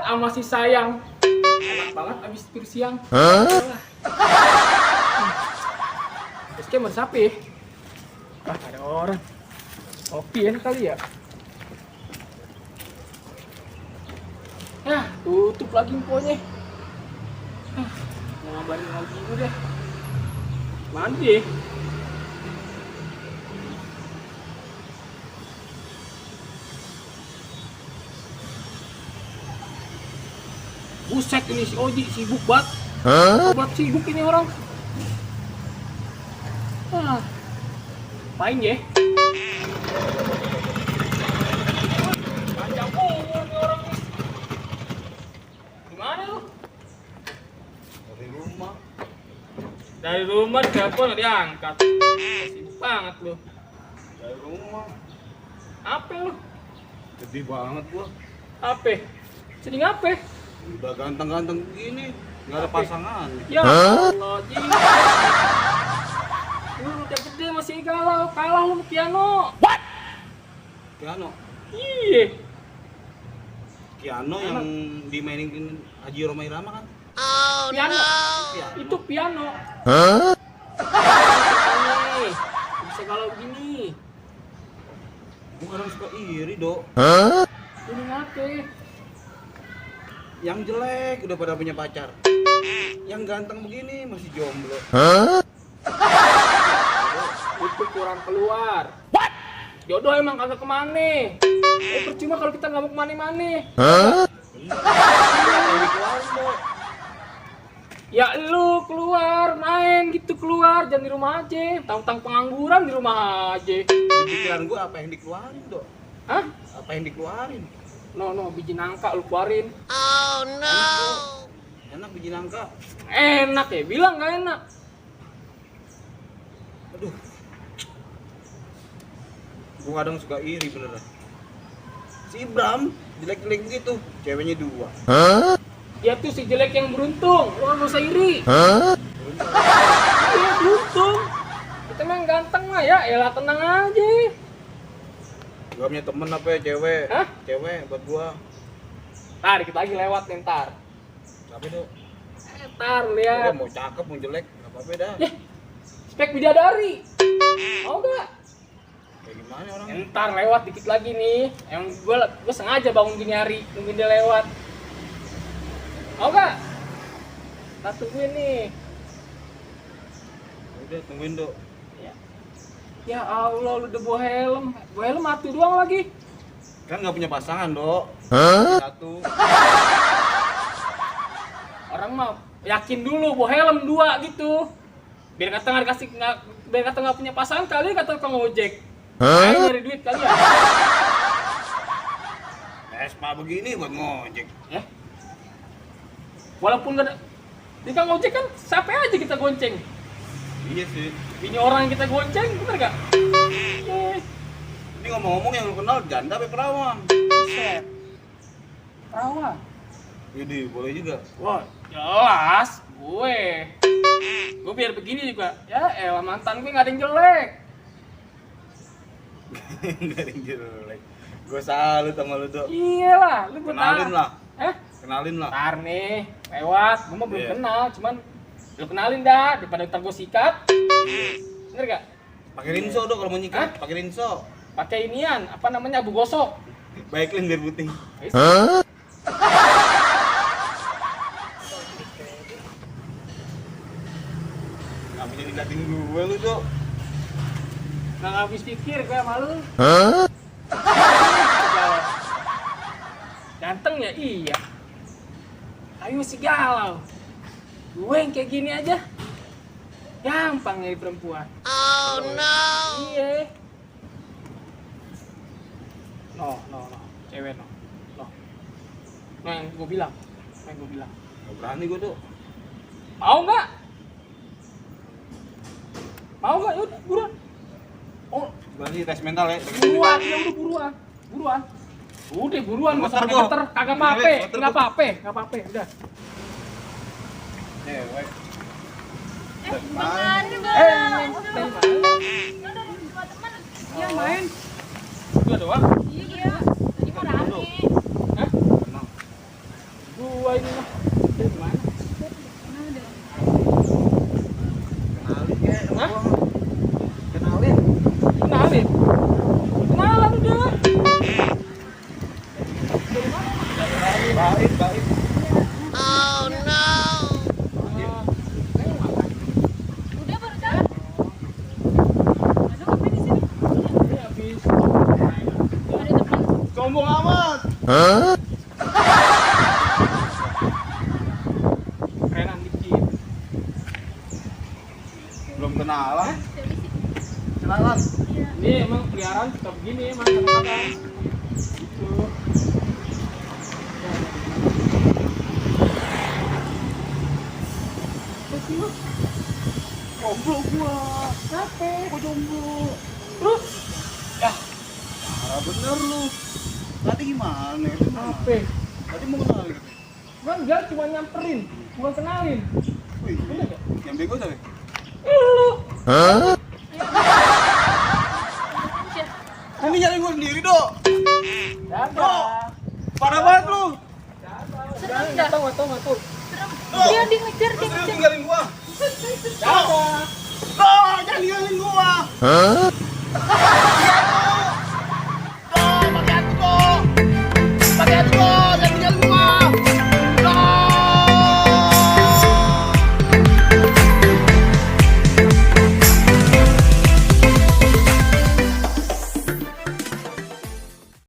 sama si sayang. Enak banget abis tidur siang. Terus kayak bersapi. Ah, ada orang. Kopi enak kali ya. Tutup lagi infonya. Mau ngabarin lagi dulu deh. Mandi. Buset ini si Oji sibuk banget. Buat sibuk ini orang. Main ya. Panjang umur nih orang nih. Gimana lu? Dari rumah. Dari rumah telepon nggak diangkat. Sibuk banget lu. Dari rumah. Apa lu? Sedih banget gua. Apa? Sedih ngapa? Udah ganteng-ganteng begini, nggak ada pasangan. Ya Allah, Ji. Lu udah gede masih galau, kalah lu piano. What? Kiano, Iya. Kiano yang dimainin Haji Roma Irama kan? Piano. Piano. Itu piano. Nih, bisa galau gini. Gua kadang suka iri, Dok. Ini ngapa? Yang jelek udah pada punya pacar. Yang ganteng begini masih jomblo. Itu kurang keluar. What? Jodoh emang kagak kemana. Percuma kalau kita nggak mau kemana-mana. Yang dikeluarin, Dok. Ya lu keluar, main gitu keluar, jangan di rumah aja. Tang-tang pengangguran di rumah aja. Di pikiran gua apa yang dikeluarin, Dok? Hah? Apa yang dikeluarin? No, biji nangka lu keluarin. Enak biji nangka. Enak ya, bilang nggak enak. Aduh. Gua kadang suka iri beneran. Si Ibram jelek-jelek begitu, ceweknya 2. Dia tuh si jelek yang beruntung, lu nggak usah iri. Iya beruntung. Kita memang ganteng mah ya, elah tenang aja. Gua punya temen apa ya cewek? Hah? Cewek buat gua. Ntar dikit lagi lewat nih ntar. Tapi tuh, Ntar udah lihat. mau cakep mau jelek, nggak apa-apa dah. Spek bidadari. Mau gak? Kayak gimana orang? Ntar lewat dikit lagi nih. Yang gue sengaja bangun gini hari, nungguin dia lewat. Mau gak? Kita tungguin nih. Udah tungguin Dok. Ya Allah, lu udah bawa helm. Bawa helm mati doang lagi. Kan nggak punya pasangan Dok. Satu. Orang mah yakin dulu bawa helm 2 gitu. Biar kata nggak dikasih biar kata nggak punya pasangan kali kata tukang ojek. Main nyari duit kali ya. Vespa begini buat ngojek. Walaupun nggak ada di kang ojek kan siapa aja kita gonceng. Iya sih. Ini orang yang kita gonceng, bener gak? Ini ngomong-ngomong yang lu kenal janda apa perawan? Buset. Perawan. Jadi boleh juga. Wah, jelas gue. Gue biar begini juga. Ya elah mantan gue gak ada yang jelek. Nggak ada yang jelek. Gue salut sama lu Dok. Iya lah, lu gue Kenalin lah. Kenalin lah. Ntar nih, lewat. Gue mah belum Iya. kenal, cuman lu kenalin dah daripada ntar gue sikat. Bener gak? Pakai rinso Dok kalau mau nyikat. Pakai rinso. Pakai inian, apa namanya, abu gosok. Baiklin biar putih. Nggak bisa diliatin gue lu Dok. Nggak habis pikir gue sama lu. Ganteng ya? Iya. Tapi masih galau. Gue yang kayak gini aja gampang nyari perempuan. Oh no. Iya. No. Cewek no. No yang gue bilang. Nggak berani gue Dok. Mau nggak? Yaudah, buruan. Oh, Berarti tes mental ya. buruan, ya udah buruan. Udah buruan, nggak usah Motor, pakai Bo. meter, kagak apa-apa, Motor, nggak Bo. apa-apa, udah. Cewek. Bang, Iya main. Dua doang. iya. Tadi mau rame. Hah? Tenang. gua ini mah. Dia gimana? Kenalin kayak Hah? kenalin. Kenalin. Kenalan udah. Baik, baik. Ah, kamu makan. Udah baru jalan. Masuk apa di sini? Ini habis. Ada teman. Sombong amat. Kerenan dikit. Belum kenalan. Dari sini. Kenalan. Iya. Ini emang peliharaan suka begini emang kadang-kadang. Gitu. Jomblo gua. Kenapa? Kok jomblo? Terus? Ya, Ah, bener lu. Tadi gimana? apa? Tadi mau kenalin. Gua enggak cuma nyamperin, bukan kenalin. Wih, Bener gak? yang bego siapa? Lu. Ini nyari gua sendiri, Dok. Dadah. Parah banget lu. Serem Enggak dah. tahu, enggak tahu, enggak tahu. Serem. Oh. Dia ngejar, Lu dia serius ngejar. tinggalin gua? Dadah. Dok, jangan tinggalin gua.